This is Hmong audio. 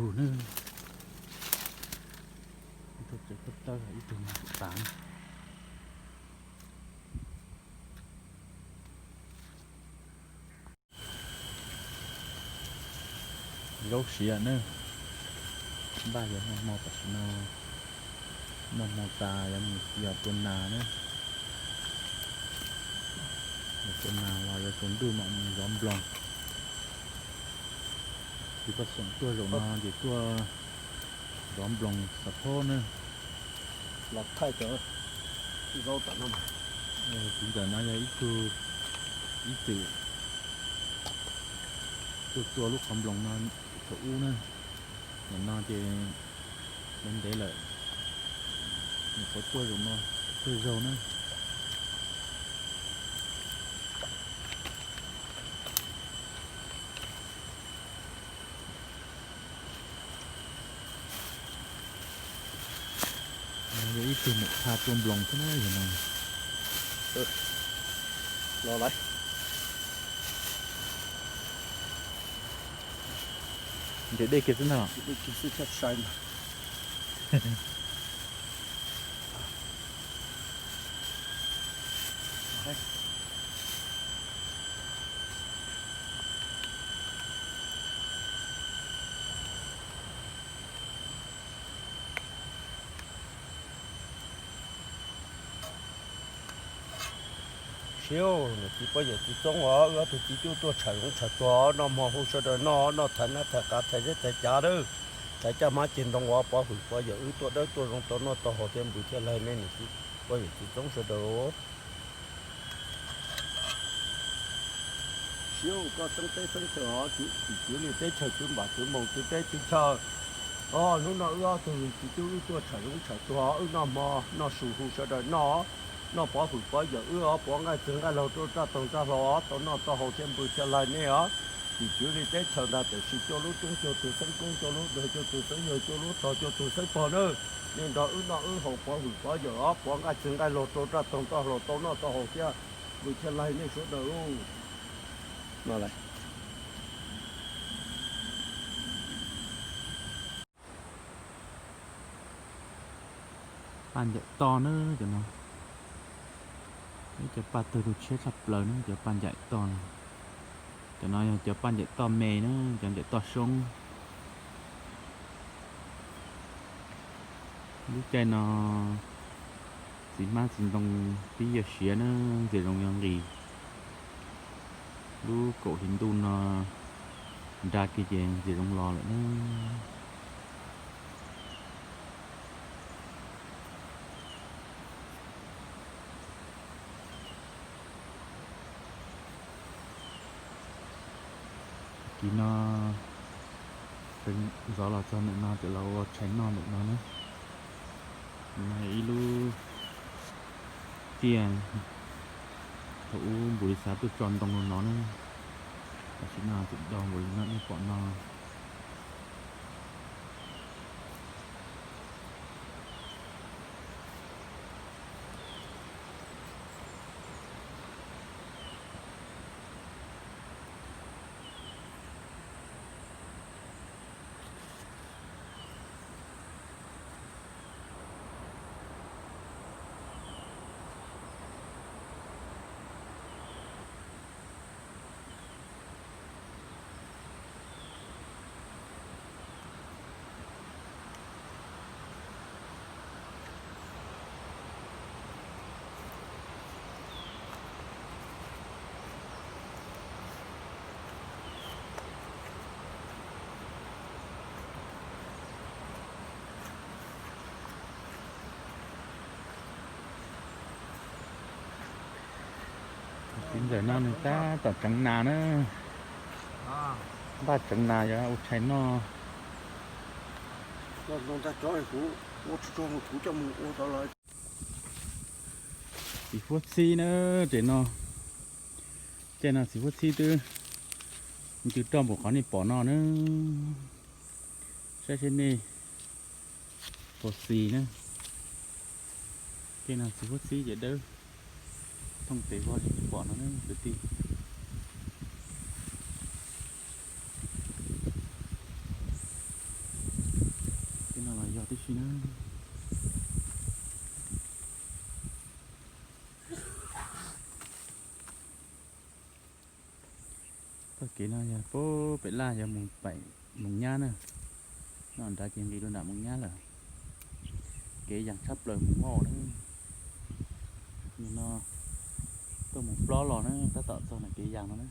Tus ne, ib tug tsev koj tawb ib tug mas txav. Zaub siav ne, npaj yuav noj hmo tam sim no, noj hmo tas yuav mus cia tua nas ne. Yuav tua nas los yuav tsaus ntuj mam mus zov nploos. Ces poj xeem tuaj zaum no ces tuaj zov nploos xav phob ne. Los thaij cov zaub tom no. Tiv ntawm no yog ib tug ib txwm tuaj tua lub qhov nploos no thaum ub na. Nim no ces ntev ntev lawm, nyuam qhuav tuaj zaum no, tuaj zaug na. Yog ib tug mam tha tua nploos xwb na yog no. Los lawm. Nres dej kiag xwb ntag. Siab, niam txiv pog yawm txiv txoob os, wb ob tug txiv tub tuaj tshawm zoov tshawm tsuag noj hmo hu sawv daws noj, noj thaiv nab thaiv qav thaiv zeb thaiv cav lawm. Thaiv caj hmab ceg ntoo os, pov hwm pov yawm wb tuaj dawb tuaj zoo tau noj tau haus thiab npws thiab laig nej niam txiv pog yawm txiv txoob sawv daws. Siab koj xeeb teb xeeb chaw os, tim tswv li teb chaws tswv npam tswv moos tswv teb tswv chaw. Os, hnub no wb ob tug txiv tub wb tuaj tshawm zoov tshawm tsuag, wb noj hmo noj su hu sawv daws noj, noj pov hwm pov yawm wb os, pov nqaij txwg nqaij laug rau raj toog raj hlau os, tau noj tau haus thiab npws thiab laig nej os. Tim tswv li teb chaws ntag, tiam sis cuaj lub roob cuaj tug xeeb koob, cuaj lub dawg cuaj tug xeeb yawg, cuaj lub rog cuaj tug xeeb pog nawb. Nej nrog wb noj wb haus pov hwm pov yawm os, pov nqaij txwg nqaij laug rau raj toog raj hlau tau noj tau haus thiab npws thiab laig nej sawv daws. Paj ncaim toj na cov no, ib cov paj tawg tu tshiab tshaj plaws na cov paj ncaim toj no. Cov no yog cov paj ncaim toj me na, cov ncaim toj soob. Lub caij no txiv hmab txiv ntoo pib yuav siav na, ntxim zoo yuav nqis. Lub kaum hli ntuj no nra kiag ces ntxim zoo los lawm na. Kis no zov los txog ntawm no ces los ua tshais noj ntawm no na. No ib lub tiaj thaum ub npus li xav tuaj tso ntoo rau no na. Tam sim no tseem do npaum li no nej pom no. Txiv ntxawm no nws tab tom tseev nas na. Npaj tseev nas yuav ua tshais noj. Txiv huab txhib na, ces no, caij no txiv huab txhib twb ncw roj npaum qhov nej pom no na. Saib seb nej puas xis na. Caij no txiv huab txhib ces dawb thooj tes vog li nej pom no na kwv tij. Kev no yog pem laj yog mus pem Moos Nyab na. No nrad ces nqis rau nram Moos Nyab lawm. Kev yas tshaj plaws mus maj na. Nim no tuaj mus plob los na tab tom txog nram kev yas no na.